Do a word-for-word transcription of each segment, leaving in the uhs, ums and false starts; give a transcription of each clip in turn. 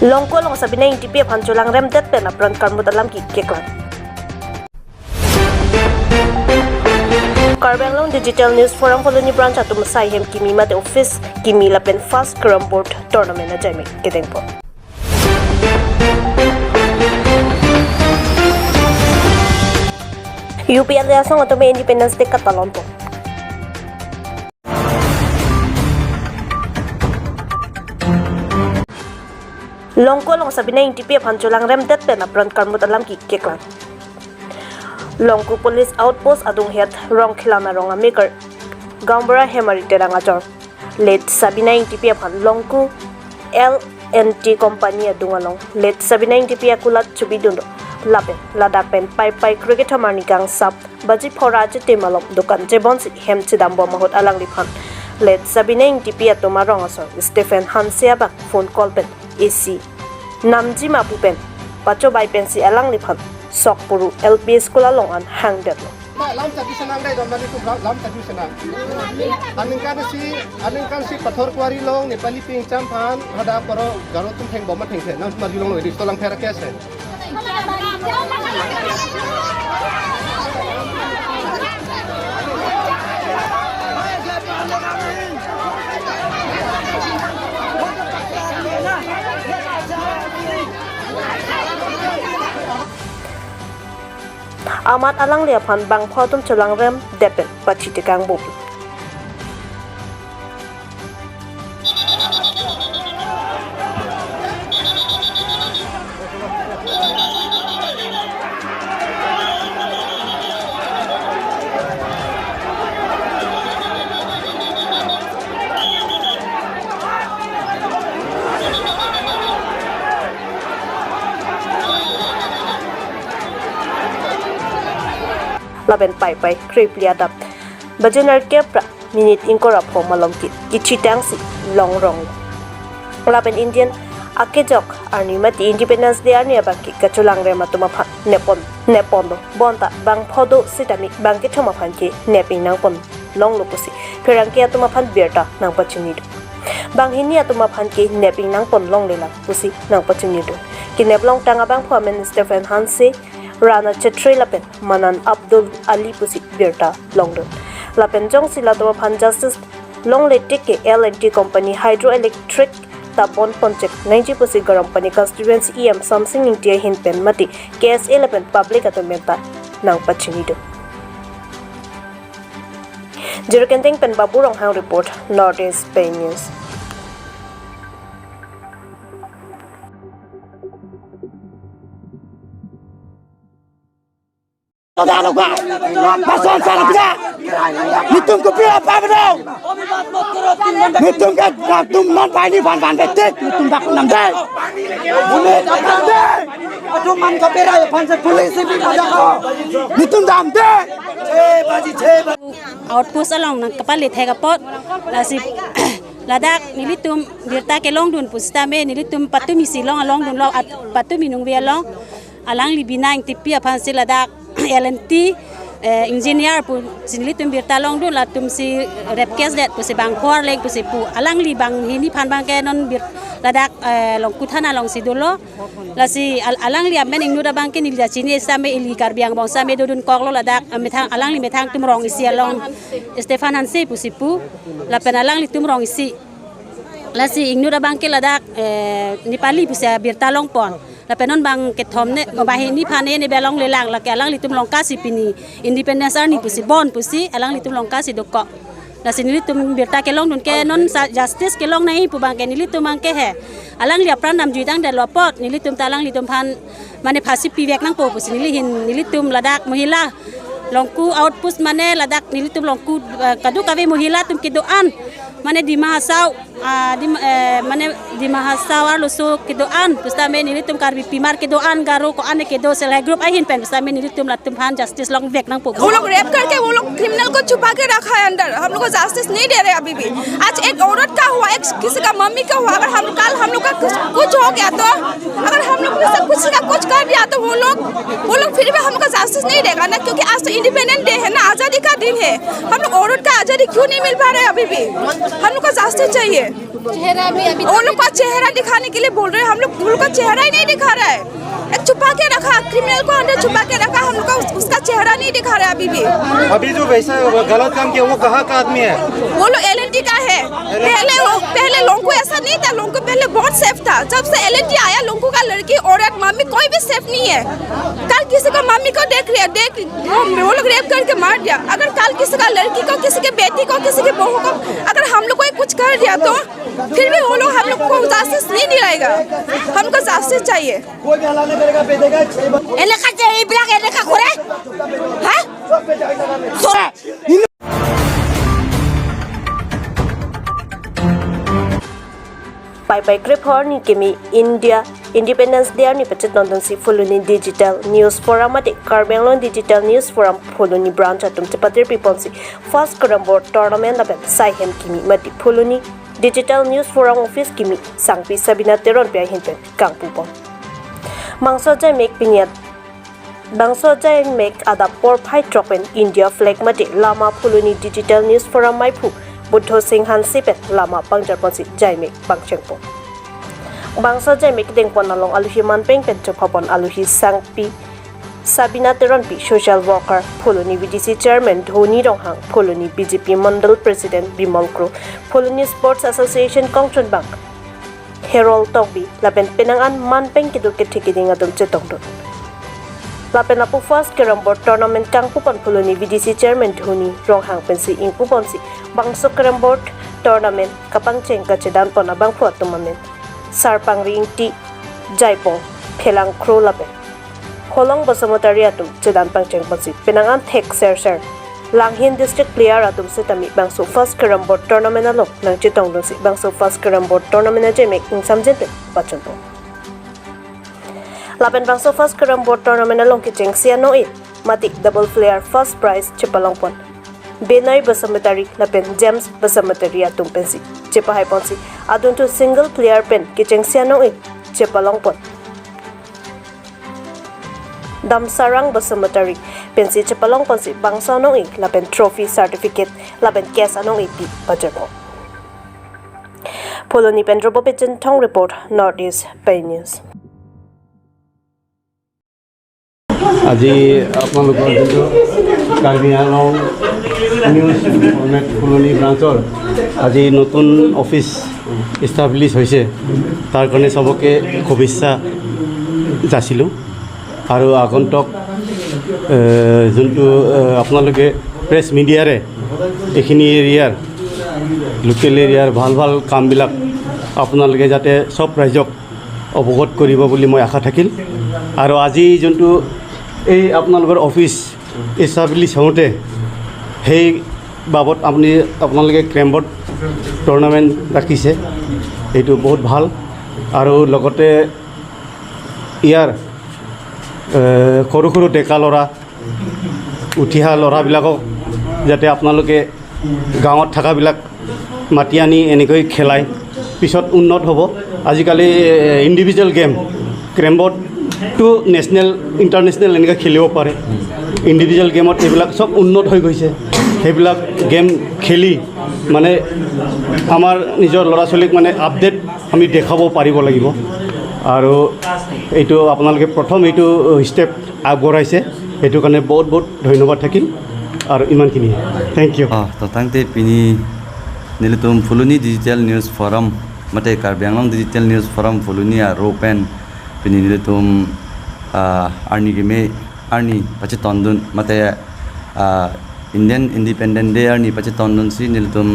Longku along Sabina Ingtipi aphan cholangrem det pen apran karmut alam keklang. Karbi Anglong Digital News Forum Colony Branch atum asai hem kimi mate office kimi lapen first Carrom Board Tournament ajai me kedengpo. U P L A asong atum Independence Day katalon po. Longku along Sabina Ingtipi aphan cholangrem det pen apran karmut alam keklang. Longku Police Outpost adunghet Rongkhelan arong amekar Gaonbura Hemari Terang ajor late Sabina Ingtipi aphan Longku L and T Company adung along late Sabina Ingtipi akulat chubidun do. Lapen ladak pen paipai krikethom arni kangsap baji phora achitim alom dukan chebonsi hem chedambom ahut alangliphan late Sabina Ingtipi atum arong asor Stephen Hanse abang phone call pen A C namji ma pu pen pachobai pensi alangliphan Sokpuru L P School along an hangdetlo. Lam chatu senang dai don mari tu lam, lam chatu senang. Aningkan si, aningkan si Pathor Kuari along Nepali pingcham aphan hadak poro Garo atum thengbom athengthe. Nang mari along lo, edi stolang phera kese. Amat alangli aphan bangpho atum cholangrem det pen pachitekang bopi. Lapen paipai krepli adap baji nerkep ra minute ingkoi ra pho malom ke kechitangsi longrong. Lapen Indian akejok arni mate Independence Day arni abang ke kacholangrem atum aphan nepon, nepon do. Bonta bangpho do sitame bangkethom aphan ke nep ingnangpon longlo pusi pherangke atum aphan birta nangpachini do. Banghini atum aphan ke nep ingnangpon longlelang pusi nangpachini do. Kenep longtang abangpho amen Stephen Hanse, Rana Chetri lapen Manan Abdul Ali pusi birta longdun. Lapen jongsi latum aphan justice longle tik ke L and T Company hydroelectric ta bon ponchek nangji pusi Garampani constituency E M Samsing Ingti ahin pen mate K S A lapen public atum pen ta nangpachini do. Jirikinding pen Babu Ronghang report, North East Pei News. Lason sana pida. Netum kopi apa bedo? Netum ke, netum non paini pan pan betik. Netum bak nam dei. Netum man kapera ya pan se police bi pada ko. Netum dam dei. Outpost along nangkapale thek apot, lasi ladak nelitum birta kelongdun pusitame nelitum patumi si long alongdunlo, at patumi nungve along alangli Bina Ingtipi aphansi ladak L and T, eh, engineer pusi nelitum birta longdun, latumsi rape case det pusi bangpho arleng pusi pu. Alangli banghini aphan abangke non bir ladak, eh, Longku thana alongsi dolo. Lasi al-, alangli amen ingnut abangke neli jachini sitame ili Karbi angbong sitame dodunkoklo ladak, eh, methang, alangli methang atum rong isi along Stephen Hanse pusi pu. Lapen alanglitum rong isi. Lasi ingnut abangke ladak, eh, Nepali pusi birta longpon. Lapen non bangkethom ne, banghini aphan ne belonglelang, lake alanglitum longkasi pini Independence arni pusi bon pusi alanglitum longkasi dokok. Lasi nelitum birta kelongdun ke non sa justice kelong nangji pu abangke nelitum abangke he. Alangli apran dam juidang detlo apot, nelitum ta alanglitum aphan mane phasi pivek nangpo pusi neli ahin, nelitum ladak mohila Longku outpost mane ladak nelitum Longku, eh, kadokave mohila atum kedo-an. Mane Dima Hasao, ah, Dim-, eh, mane Dima Hasao arloso kedo-an, pusitame nelitum Karbi pimar kedo-an, Garo ko-an kedo self help group ahin pen, pusitame nelitum latum aphan justice longvek nangpo. वो लोग रेप करके वो लोग क्रिमिनल को छुपा के रखा है अंदर, हम लोग को जस्टिस नहीं दे रहे अभी भी। आज एक औरत का हुआ, एक किसी का मम्मी का हुआ, अगर हम कल हम लोग का कुछ, कुछ हो गया तो, अगर हम लोग को सब कुछ का कुछ कर दिया तो वो लोग, वो लोग फिर भी हमको जस्टिस नहीं देगा ना, क्योंकि आज तो इंडिपेंडेंस डे है ना, आज़ादी का दिन है। हम लोग औरत का आज़ादी क्यों नहीं मिल पा रहा है अभी भी? हम लोग को जस्टिस चाहिए। चेहरा भी अभी वो लोग का चेहरा दिखाने के लिए बोल रहे हैं, हम लोग, हम लोग का चेहरा ही नहीं दिखा रहा है। एक छुपा के रखा, क्रिमिनल को अंदर छुपा के रखा, हम लोग का उस, उसका चेहरा नहीं दिखा रहा है अभी भी। अभी जो वैसा गलत काम किया, वो कहाँ का आदमी है? वो लोग एलएनटी का है। पहले वो, पहले लोंगकु ऐसा नहीं था, लोंगकु पहले बहुत सेफ था। जब से एलएनटी आया, लोंगकु का लड़की, औरत, मम्मी, कोई भी सेफ नहीं है। कल किसी को, मम्मी को देख रहे, देख वो, वो लोग रेप करके मार दिया। अगर कल किसी का लड़की को, किसी के बेटी को, किसी के बहू को अगर हम लोग को कुछ कर दिया तो फिर भी वो लोग हम लोग को जस्टिस नहीं दिलाएगा। हमको जस्टिस चाहिए। এলাকা যে এইবিলাক এনেকা কৰে, হা? চোৱা। Pai pai krep horni kimi India Independence Day arni pachetongdunsi Phuloni Digital News Forum mate Karbi Anglong Digital News Forum Phuloni branch atum chepatir piponsi first Carrom Board tournament lapen saihem kimi mate Phuloni Digital News Forum office kimi sangpi Sabina Teronpi ahin pen kangpupon. Bangso ajaimek pini at Bangso ajaimek adap porphai throk pen India flag mate lama Phuloni Digital News Forum maiphu Buddho Singh Hanse pen lama pangjarponsi ajaimek pangchengpo. Bangso ajaimek dengpon along alohi manpeng pen chophapon alohi sangpi Sabina Teronpi, social worker, Phuloni V D C chairman Dhoni Ronghang, Phuloni B J P Mandal President Bimal Kro, Phuloni Sports Association kongchunbang Herol Tokbi lapen penang an manpeng kedo kethe keding atum chetongdun. Lapen lapu first Carrom Board tournament kangpupon Phuloni V D C chairman Dhoni Ronghang pensi ingpuponsi bangso Carrom Board tournament kapangcheng kachedanpon abangphu atum amen Sarpangri Ingti, Jaipong Phelang Kro lapen Holong Basumatary atum chedan pangchengponsi penang an thek ser ser Langhin district player atum setame bangso first Carrom Board tournament along nangchetongdunsi bangso first Carrom Board tournament ajaimek ingsamjin pen pachunpo. Lapen bangso first Carrom Board tournament along kechengsi anong-e mate double player first prize chepalongpon Benoy Basumatary lapen James Basumatary atum pensi chepahaiponsi adunthu single player pen kechengsi anong-e chepalongpon Damsarang Basumatary pensi chepalongponsi bangso anong-e lapen trophy, certificate lapen cash anong-e pi pajirpo. Phuloni pen Robo Pichon Thong report, North East Pei News. আজি আপোনালোকৰ যোনটো কাৰ্বি Anglong news format ফুলনি ব্ৰাঞ্চৰ আজি নতুন office establish হৈছে, তাৰ কাৰণে চবকে শুভেচ্ছা যাচিলোঁ। আৰু আগন্তুক, এ, যোনটো, এ, আপোনালোকে প্ৰেছ মিডিয়াৰে এইখিনি এৰিয়াৰ, লোকেল এৰিয়াৰ ভাল ভাল কামবিলাক আপোনালোকে যাতে চব ৰাইজক অৱগত কৰিব বুলি মই আশা থাকিল। আৰু আজি যোনটো এই আপোনালোকৰ অফিচ ইষ্টাব্লিছ হওঁতে সেই বাবদ আপুনি, আপোনালোকে কেৰম বৰ্ড টুৰ্ণামেণ্ট ৰাখিছে, এইটো বহুত ভাল। আৰু লগতে ইয়াৰ, এ, সৰু সৰু ডেকা ল'ৰা, উঠি অহা ল'ৰাবিলাকক যাতে আপোনালোকে গাঁৱত থকাবিলাক মাতি আনি এনেকৈ খেলাই, পিছত উন্নত হ'ব। আজিকালি, এ, ইণ্ডিভিজুৱেল গেম, কেৰম বৰ্ডটো নেশ্যনেল, ইণ্টাৰনেশ্যনেল এনেকৈ খেলিব পাৰে। ইণ্ডিভিজুৱেল গেমত এইবিলাক চব উন্নত হৈ গৈছে। সেইবিলাক গেম খেলি মানে আমাৰ নিজৰ ল'ৰা ছোৱালীক মানে আপডেট আমি দেখাব পাৰিব লাগিব। আৰু এইটো আপোনালোকে প্ৰথম এইটো ষ্টেপ আগবঢ়াইছে, সেইটো কাৰণে বহুত বহুত ধন্যবাদ থাকিল। আৰু ইমানখিনিয়ে, thank you. Ah, to tangte pini nelitum Phuloni Digital News Forum mate Karbi Anglong Digital News Forum Phuloni aro pen pini nelitum, ah, arni keme arni pachetongdun mate, ah, Indian Independence Day arni pachetongdunsi nelitum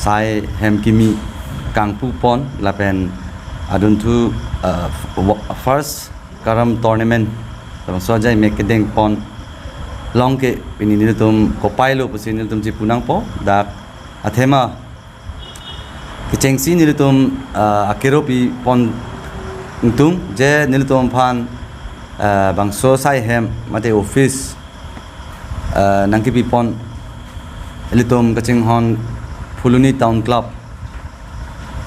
saihem kimi kangpupon lapen adunthu, ah, f-, wa-, first Carrom tournament labangso ajaimek kedengpon along ke pini nelitum kopai lo pusi nelitum chepu nangpo. Dak athema kechengsi nelitum, ah, akero pipon ingtung je nelitum aphan, ah, bangso saihem mate office, ah, nangkepipon ilitum kachinghon Phuloni Town Club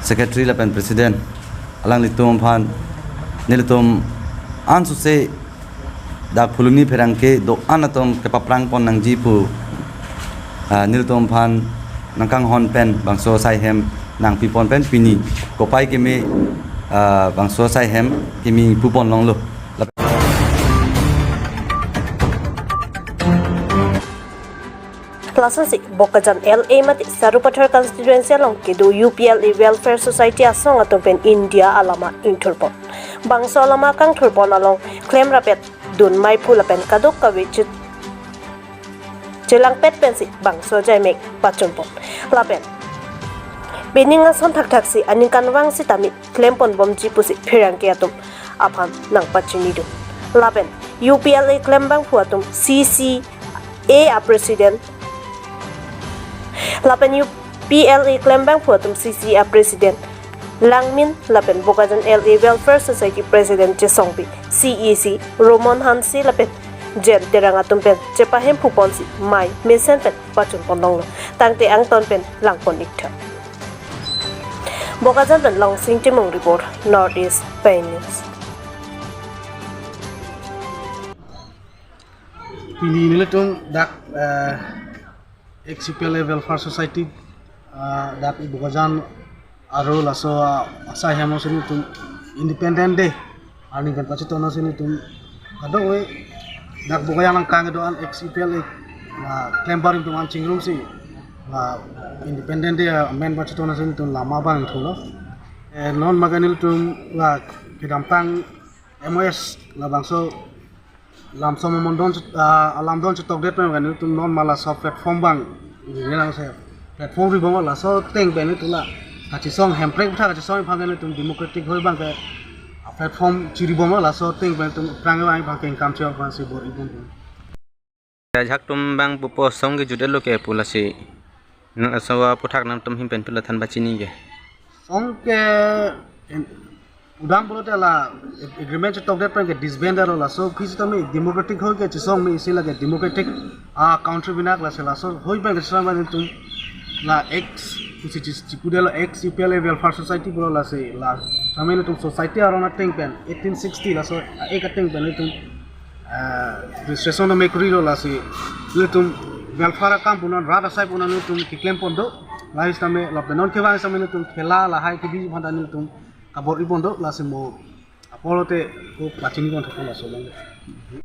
Secretary lapen President alanglitum aphan nelitum ansose dak Phuloni pherangke do-an atum kepaprangpon nangji pu, ah, nelitum aphan nangkanghon pen bangso saihem nangpipon pen pini kopai keme, ah, bangso asai hem keme pupon longlo. Lasonsi Bokajan L A mate Sarupathar constituency along kedo U P L A Welfare Society asong atum pen India alama ingthurpon. Bangso alama kangthurpon along klemrapet dun maiphu lapen kadokave chit chelangpet pensi bangso ajaimek pachunpon. Lapen pining ason thakthaksi aningkanvang sitame klemponbomji pusi pherangke atum aphan nangpachinidun. Lapen U P L A klembangphu atum C C A a president, lapen U P L A klembangphu atum C C A president Langmin lapen Bokajan L A Welfare Society president Chesongpi, C E C Romon Hanse lapen Jen Terang atum pen chepahemphuponsi mai mesen pen pachunpon longlo. Tangte angton pen langpon iktha. Bokajan pen Longsing Timung report, North East Pei News. Pini nelitum dak, eh, ex U P L A Welfare Society, eh, dak Bokajan aro laso, ah, asai hem si nelitum Independent Day arni pen pachiton si nelitum kadokave dak Bokajan along kangdo-an ex U P L A, ah, klembar atum an chingrumsi, ah, Independent Day, ah, amen pachiton si nelitum lama abang thulo. Eh, non maga nelitum la kedamtang M O S labangso lamsom amondon, ah, alamdon chetokdet pen maga nelitum non ma laso platform abang, nelitum se platform ribom laso ateng pen nelitum la kachesong Hemprek aphuthak kachesong aphan nelitum democratic hoi abang ke platform chiribom laso ateng pen nelitum aphrang abang ke income chok abangsi bor-ibom. Ajahak atum abang pupo song kejut-etlo ke pu lasi. Nang asong aphuthak nangtum ahin pen pilo than pachini ke. Song ke en-, udang pulote la agreement chetokdet pen ke disband lo laso aphi sitame democratic hoi kachesong me isi lake democratic, ah, country binak lasi laso hoi pen kachesong pen nelitum la ex, kusi chis-, chipudetlo ex U P L A Welfare Society pulo lasi la sitame nelitum society aron ateng pen eighteen sixty laso, ah, ek ateng pen nelitum, ah, registration ta me kurilo lasi nelitum welfare akam punon rat asai punon nelitum keklempon do. Lahai sitame lapen non kevang sitame nelitum khela lahai kebi aphan ta nelitum kabor-ibom do lasi mo apor lote ko pachinipon thapon laso abang.